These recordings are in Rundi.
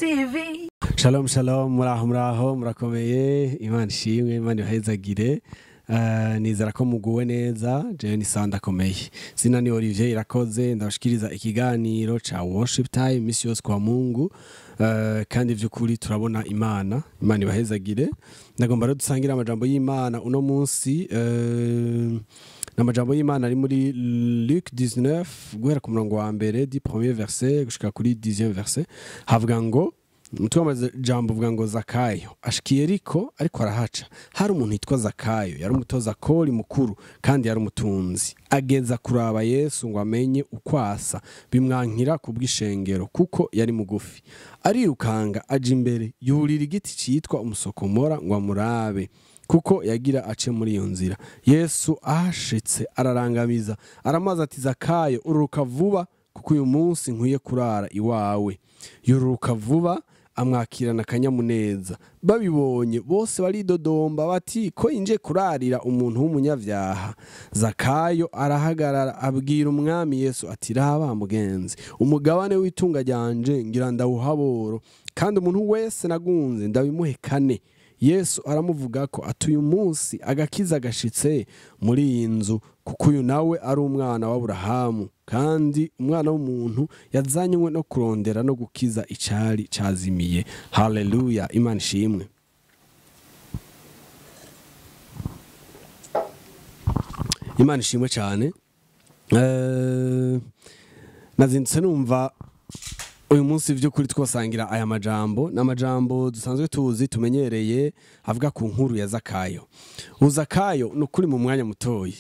TV. Shalom shalom, muraho muraho, murakomeye. Imana ishimwe, Imana ibahezagire. Nizera ko muguwe neza, jewe ni sawa ndakomeye. Zina ni Olivier Irakoze, ndabashikiriza ikiganiro ca Worship Time misi yose kwa Mungu. Kandi vy'ukuri turabona Imana, Imana ibahezagire. Ndagomba rero dusangire amajambo y'Imana uno munsi. N'amajambo y'Imana ari muri Luc 19 guhera ku murongo wa mbere du premier verset gushika kuri 10e verset. Havuga ngo umutwe w'amajambo uvuga ngo Zakayo ashikiye Yeriko ariko arahaca. Hari umuntu yitwa Zakayo, yari umutoza kori mukuru kandi yari umutunzi. Ageza kuraba Yesu ngo amenye uko asa, bimwankira kubw'ishengero kuko yari mugufi. Arirukanga aja imbere, yurira igiti citwa umusokomora ngo amurabe, kuko yagira ace muri iyo nzira. Yesu ahashitse ararangamiza, aramaza ati Zakayo ururuka vuba kuko uyu munsi nkwiye kurara iwawe. Yururuka vuba amwakirana akanyamuneza. Babibonye bose baridodomba bati ko yinjiye kurarira umuntu w'umunyavyaha. Zakayo arahagarara abwira umwami Yesu ati raba mugenzi, umugabane w'itunga ryanje ngira ndawuhaboro, kandi umuntu wese nagunze ndabimuhe kane. Yesu aramuvuga ko ati uyu munsi agakiza gashitse muri iyi nzu, kuko uyu nawe ari umwana w'Aburahamu, kandi umwana w'umuntu yazanywe no kurondera no gukiza icari cazimiye. Haleluya, Imana ishimwe. Imana ishimwe cyane. Nazindutse numva uyu munsi vy'ukuri twosangira aya majambo, n'amajambo dusanzwe tuzi tumenyereye, avuga ku nkuru ya Zakayo. Zakayo nukuri mu mwanya mutoyi.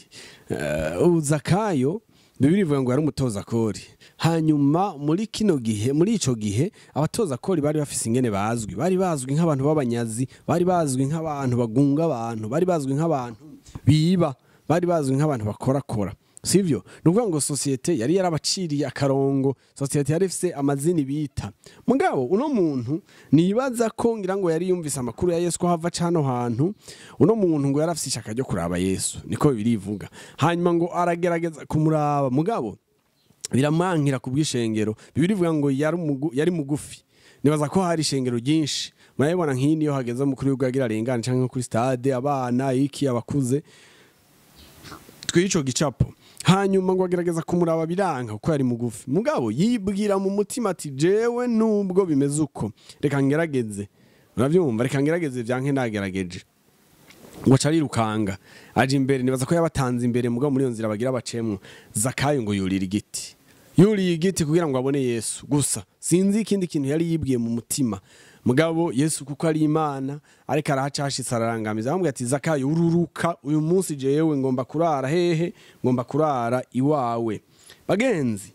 Zakayo Bibiliya ivuga ngo yari umutoza kori. Hanyuma muri kino gihe, muri ico gihe abatoza kori bari bafise ingene bazwi, bari bazwi nk'abantu b'abanyazi, bari bazwi nk'abantu bagunga abantu, bari bazwi nk'abantu biba, bari bazwi nk'abantu bakorakora. Sivyo? Nukuvuga ngo societe yari yarabaciriye akarongo, societe yari ifise amazini bita. Mugabo uno muntu nibaza ko ngira ngo yari yumvise amakuru ya Yesu ko hava cano hantu, uno muntu ngo yarafise ishaka ryo kuraba Yesu, niko Bibiliya ivuga. Hanyuma ngo aragerageza kumuraba, mugabo biramwankira kubw'ishengero. Bibiliya ivuga ngo yari mugufi. Nibaza ko hari ishengero ryinshi. Murabibona nk'ini iyo hageze mukuru w'ubwagira arengana canke kuri stade, abana iki abakuze twico gicapo. Hanyuma ngo agerageza kumuraba biranga kuko yari mugufi. Mugabo yibwira mu mutima ati jewe nubwo bimeze uko reka ngerageze. Uravyumva, reka ngerageze vyanke nagerageje. Ngo acarirukanga aje imbere, nibaza ko yabatanze imbere, mugabo muri iyo nzira bagira bacemwo. Zakayo ngo yurira igiti. Yuriye igiti kugira ngo abone Yesu gusa. Sinzi ikindi kintu yari yibwiye mu mutima. Mugabo Yesu kuko ari Imana ariko arahacashitse ararangamiza, aramubwira ati Zakayo ururuka uyu munsi jewe ngomba kurara hehe, ngomba kurara iwawe. Bagenzi,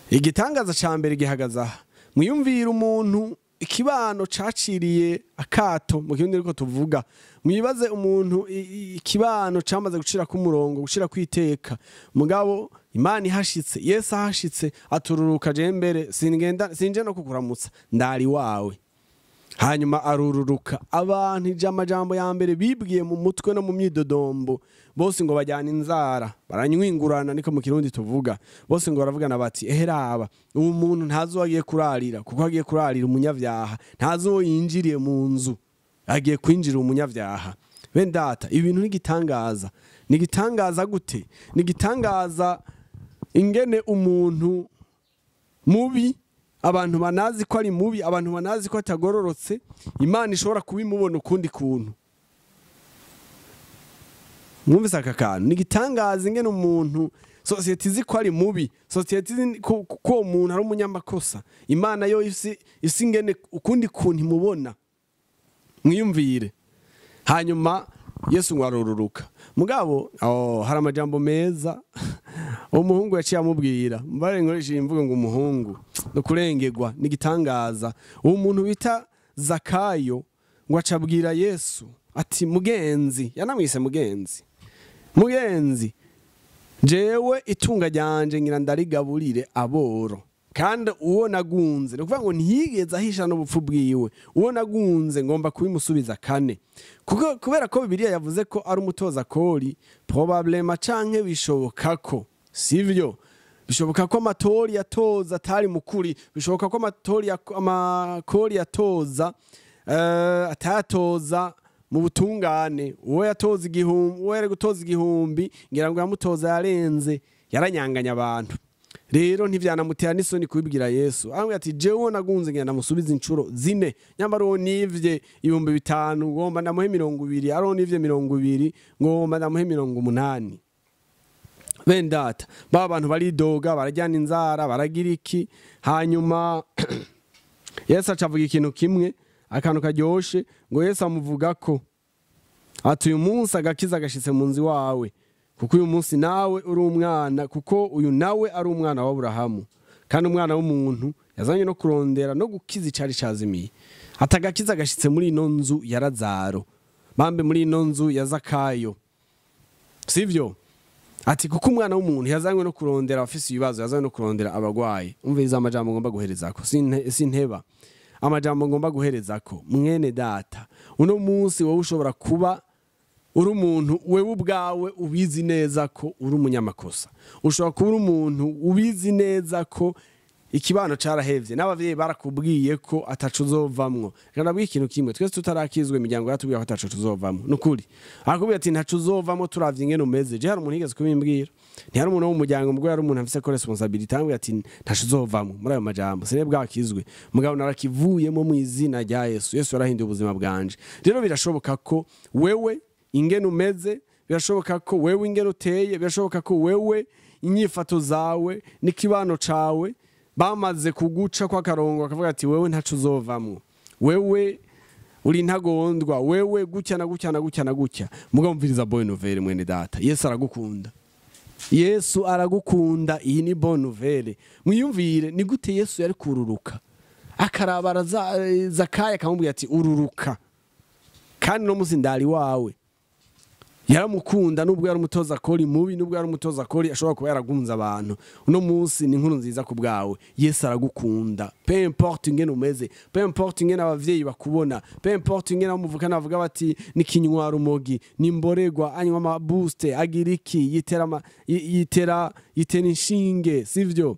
igitangaza ca mbere gihagaze aha. Mwiyumvira umuntu ikibano caciriye akato mu kirundi ariko tuvuga. Mwibaze umuntu ikibano camaze gucira ku murongo, gucira kwiteka. Mugabo Imana ihashitse, Yesu ahashitse atururuka je mbere singenda sinje no kukuramutsa ndari wawe. Hanyuma arururuka. Abantu ijambo ya mbere bibwiye mu mutwe no mu myidodombo, bose ngo bajyana inzara, baranywingurana niko mu kirundi tuvuga. Bose ngo baravugana bati eheraba uwo muntu ntazo agiye kurarira, kuko agiye kurarira umunyavyaha, ntazo yinjiriye mu nzu, agiye kwinjira umunyavyaha. Bene data, ibintu nigitangaza. Nigitangaza gute? Nigitangaza ingene umuntu mubi, abantu banazi ko ari mubi, abantu banazi ko atagororotse, Imana ishobora kubimubona ukundi kuntu. Mwumvise aka kantu? Nigitangaza ingene umuntu societe izi ko ari mubi, societe izi ko umuntu ari umunyamakosa, Imana yo ifise ingene ukundi kuntu imubona. Mwiyumvire. Hanyuma Yesu ngo arururuka. Mugabo hari amajambo meza umuhungu yaciye amubwira. Mbare nkoresha imvugo ngo umuhungu no kurengerwa nigitangaza. Uwo muntu bita Zakayo ngo acabwira Yesu ati mugenzi, yanamwise mugenzi. Mugenzi, jewe itunga ryanje ngira ndarigaburire aboro. Kandi uwo nagunze, ni ukuvuga ngo ntiyigeze ahisha n'ubupfu bwiwe, uwo nagunze ngomba kubimusubiza kane. Kuko kubera ko Bibiliya yavuze ko ari umutoza kori, problema canke bishoboka ko sivyo, Bishoboka ko amatori yatoza atari mukuri, bishoboka ko amakori yatoza atatoza mu butungane. Uwo yatoza igihumbi, uwo yari gutoza igihumbi, ngira ngo yamutoza yarenze, yaranyanganya abantu. Rero ntivyanamutera n'isoni kubibwira Yesu. Aramubwira ati jewe nagunze ngenda musubiza incuro 4, nyamara uwo nivye 5000 ngomba ndamuhe 20, ari uwo nivye 20 ngomba ndamuhe 80. Bene data, ba bantu baridoga, barajyana inzara, baragira iki. Hanyuma Yesu acavuga ikintu kimwe, akantu karyoshe, ngo Yesu amuvuga ko ati uyu munsi agakiza gashitse mu nzu wawe, kuko uyu munsi nawe uri umwana, kuko uyu nawe ari umwana wa Aburahamu, kandi umwana w'umuntu yazanye no kurondera no gukiza icari cazimiye. Atagakiza gashitse muri ino nzu ya Lazaro, bambe muri ino nzu ya Zakayo, sivyo? Ati kuko umwana w'umuntu yazanywe no kurondera abafise ibibazo, yazanywe no kurondera abagwayi. Umviriza amajambo ngomba guherezako, sinteba amajambo ngomba guherezako. Mwene data, uno munsi wowe ushobora kuba uri umuntu wewe ubwawe ubizi neza ko uri umunyamakosa. Ushobora kuba uri umuntu ubizi neza ko ikibano carahevye, n'abavyeyi barakubwiye ko ataco uzovamwo. Reka ndabwire ikintu kimwe, twese tutarakizwe imiryango yaratubwiye ko ataco tuzovamwo. Nukuri arakubwira ati ntaco uzovamwo turavye ingene umeze. Je hari umuntu yigeze kubimbwira, ntihari umuntu wo mu muryango, mugabo yari umuntu afise ko responsabilité, arambwira ati ntaco uzovamwo. Muri ayo majambo sine bwakizwe, mugabo narakivuyemo mu izina rya Yesu. Yesu yarahinduye ubuzima bwanje. Rero birashoboka ko wewe ingene umeze, birashoboka ko wewe ingene uteye, birashoboka ko wewe inyifato zawe n'ikibano cawe bamaze kuguca kwa karongo bakavuga ati wewe ntaco uzovamwo, wewe uri ntagondwa, wewe gutya na gutya na gutya na gutya. Mugabo mviriza bonne nouvelle mwene data, Yesu aragukunda. Yesu aragukunda. Iyi ni bonne nouvelle. Mwiyumvire ni gute Yesu yari kururuka akarabara Zakayo akamubwira ati ururuka, kandi no musi ndari wawe. Yaramukunda nubwo yari umutoza kori mubi, nubwo yari umutoza kori ashobora kuba yaragunze abantu. Uno munsi ni inkuru nziza ku bwawe, Yesu aragukunda. Peu importe ingene umeze, peu importe ingene abavyeyi bakubona, peu importe ingene abamuvukana bavuga bati ni kinywa rumogi, ni mboregwa, anywa ama boost, agira iki, yitera inshinge, sivyo?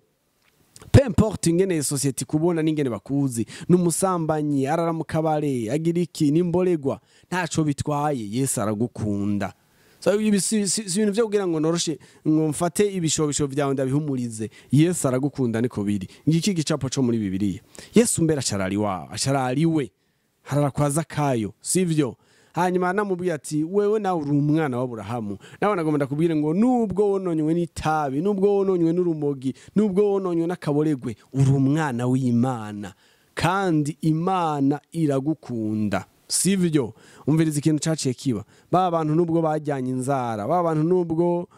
Peu importe ingene society kubona n'ingene bakuzi, n'umusambanyi arara mu kabare, agira iki, nimboregwa, ntaco bitwaye, Yesu aragukunda. So ibi si ibintu vyo kugira ngo noroshe ngo mfate ibishobisho vyawe ndabihumurize. Yesu aragukunda niko biri. Ngiki gicapo co muri Bibiliya. Yesu mbere acarari wawe, acarariwe, harara kwa Zakayo, sivyo? Hanyuma namubwiye ati wewe nawe uri umwana wa Aburahamu. Nawe nagomba ndakubwire ngo nubwo wononywe n'itabi, nubwo wononywe n'urumogi, nubwo wononywe n'akaboregwe, uri umwana w'Imana kandi Imana iragukunda, sivyo? Umviriza ikintu caciye kiba. Ba bantu nubwo bajyanye inzara, ba bantu nubwo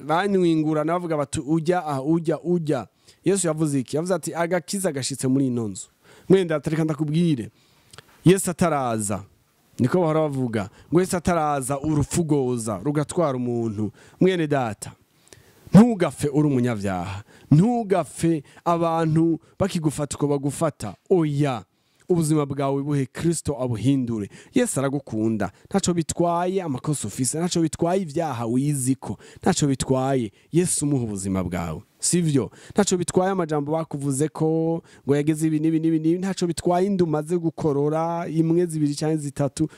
banywingurana bavuga bati ujya aha, ujya ujya. Yesu yavuze iki? Yavuze ati agakiza gashitse muri ino nzu. Mwenda atareka ndakubwire, Yesu ataraza, niko bahora bavuga ngo Yesu ataraza urufugoza rugatwara umuntu. Mwene data, ntugapfe uri umunyabyaha, ntugapfe abantu bakigufata uko bagufata. Oya, ubuzima bwawe buhe Kristo abuhindure. Yesu aragukunda, ntaco bitwaye amakosa ufise, ntaco bitwaye ibyaha wiziko, ntaco bitwaye. Yesu umuha ubuzima bwawe, sivyo? Ntaco bitwaye amajambo bakuvuze ko ngo yageze ibi n'ibi n'ibi, ntaco bitwaye indu maze gukorora imwe zibiri canke zitatu,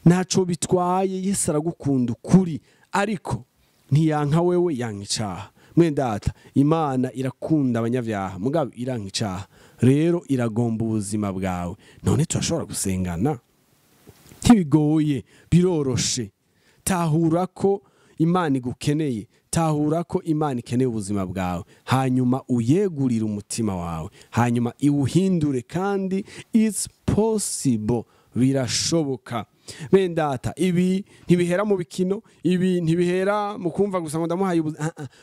ntaco bitwaye. Yesu aragukunda ukuri, ariko ntiyanka wewe, yanka icaha. Mwene data, Imana irakunda abanyabyaha, mugabo iranka icaha. Rero iragomba ubuzima bwawe. None turashobora gusengana, ntibigoye, biroroshe. Tahura ko Imana igukeneye, tahura ko Imana ikeneye ubuzima bwawe, hanyuma uyegurire umutima wawe, hanyuma iwuhindure, kandi it's possible, birashoboka. Bene data, ibi ntibihera mu bikino, ibi ntibihera mu kumva gusa ngo ndamuhaye,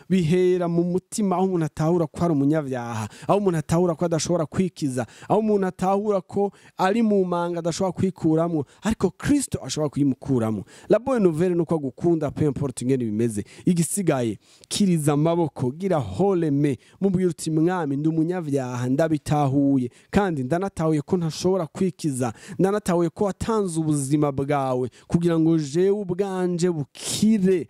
bihera mu mutima aho umuntu atahura ko ari umunyabyaha, aho umuntu atahura ko adashobora kwikiza, aho umuntu atahura ko ari mu manga adashobora kwikuramwo, ariko Kristo ashobora kuyimukuramo. La bonne nouvelle nuko agukunda, peu importe ingene bimeze. Igisigaye, kiriza amaboko, gira holeme, mubwira uti mwami ndi umunyabyaha, ndabitahuye, kandi ndanatahuye ko ntashobora kwikiza, ndanatahuye ko watanze ubuzima bwawe kugira ngo jewe ubwanje bukire.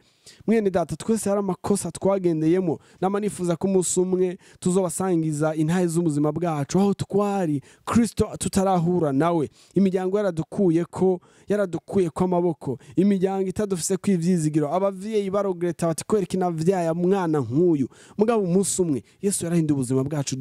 Mwene data, twese hari amakosa twagendeyemo. Nama nifuza ko umunsi umwe tuzobasangiza intahe z'ubuzima bwacu, aho twari Kristo tutarahura nawe, imiryango yaradukuye ko amaboko, imiryango itadufise ko ivyizigiro, abavyeyi baregretta bati kwereka inavyaya mwana nk'uyu. Mugabo umunsi umwe Yesu yarahinduye ubuzima bwacu,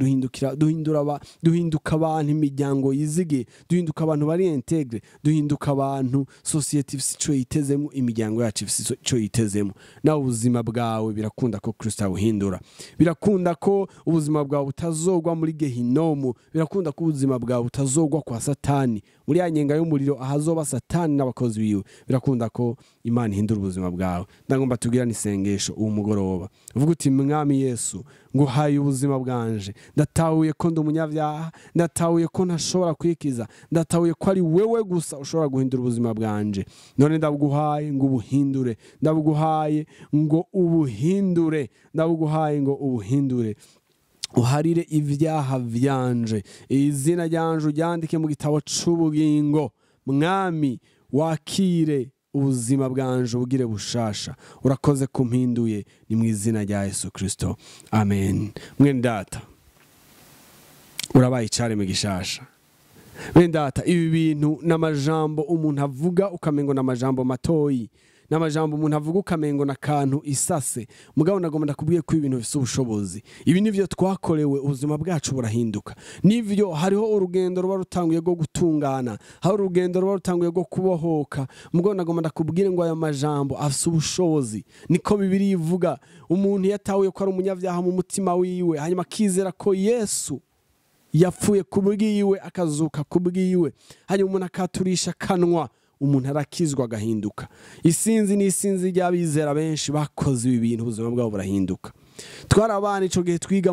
duhinduka abantu imiryango yizigiye, duhinduka abantu bari intègre, duhinduka abantu société ifise ico yitezemo, imiryango yacu ifise ico yitezemo. Nawe ubuzima bwawe birakunda ko Kristo abuhindura, birakunda ko ubuzima bwawe butazogwa muri gehinomu, birakunda ko ubuzima bwawe butazogwa kwa Satani muri ya nyenga y'umuriro ahazoba Satani n'abakozi biwe. Birakunda ko Imana ihindura ubuzima bwawe. Ndagomba tugirane isengesho uwo mugoroba, uvuga uti: Mwami Yesu, nguhaye ubuzima bwanje, ndatahuye ko ndi umunyabyaha, ndatahuye ko ntashobora kwikiza, ndatahuye ko ari wewe gusa ushobora guhindura ubuzima bwanje. None ndabuguhaye ngo ubuhindure, ndabuguhaye ngo ubuhindure, ndabuguhaye ngo ubuhindure, uharire ibyaha vyanje, izina ryanje uryandike mu gitabo c'ubugingo. Mwami, wakire ubuzima bwanje ubugire bushasha. Urakoze kumpinduye, ni mu izina rya Yesu Kristo, amen. Mwene data, urabaye icaremwe gishasha. Mwene data, ibi bintu n'amajambo umuntu avuga ukamengo n'amajambo matoyi, n'amajambo umuntu avuga ukamengo n'akantu isase. Mugabo nagomba ndakubwiye ko ibintu bifise ubushobozi. Ibi nivyo twakorewe, ubuzima bwacu burahinduka. Nivyo, hariho urugendo ruba rutanguye rwo gutungana, hari urugendo ruba rutanguye rwo kubohoka. Mugabo nagomba ndakubwire ngo aya majambo afise ubushobozi. Niko Bibiliya ivuga: umuntu yatahuye ko ari umunyabyaha mu mutima wiwe, hanyuma akizera ko Yesu yapfuye kubwiwe, akazuka kubwiwe, hanyuma umuntu akaturisha kanwa, umuntu arakizwa agahinduka. Isinzi n'isinzi ry'abizera benshi bakoze ibi bintu, ubuzima bwabo burahinduka. Twari abana ico gihe, twiga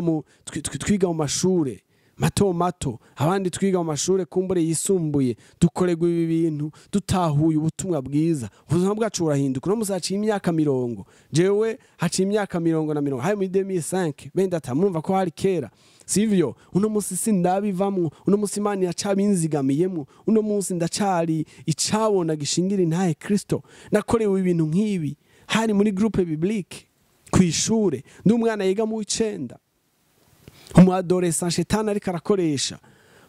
mu mashure mato mato, abandi twiga mu mashure kumbure yisumbuye, dukorerwa ibi bintu, dutahuye ubutumwa bwiza, ubuzima bwacu burahinduka. No muzaciye imyaka 40, jewe haciye imyaka mirongo na mirongo, hari muri 2005. Benda murumva ko hari kera, sivyo? Uno munsi sindabivamwo, uno munsi Imana yacabinzigamiyemo, uno munsi ndacari icabona gishingira intahe Kristo. Nakorewe ibintu nk'ibi hari muri groupe biblique kw'ishure, ndi umwana yiga mu w'icenda, umu adolescent shetani ariko arakoresha.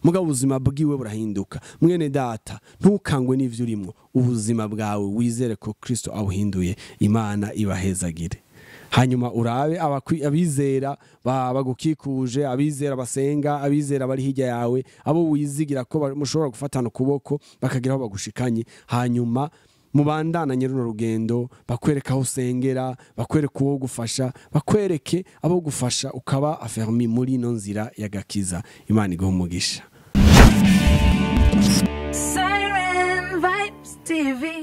Mugabo ubuzima bwiwe burahinduka. Mwene data, ntukangwe n'ivyo urimwo, ubuzima bwawe wizere ko Kristo awuhinduye. Imana ibahezagire. Hanyuma urabe abizera bagukikuje, abizera basenga, abizera bari hirya yawe, abo wizigira ko mushobora gufatana ukuboko bakagira aho bagushikanye, hanyuma mubandana runo rugendo, bakwereka aho usengera, bakwereka uwo gufasha, bakwereke abo gufasha, ukaba affermi muri ino nzira y'agakiza. Imana iguhe umugisha. Siren Vibes TV.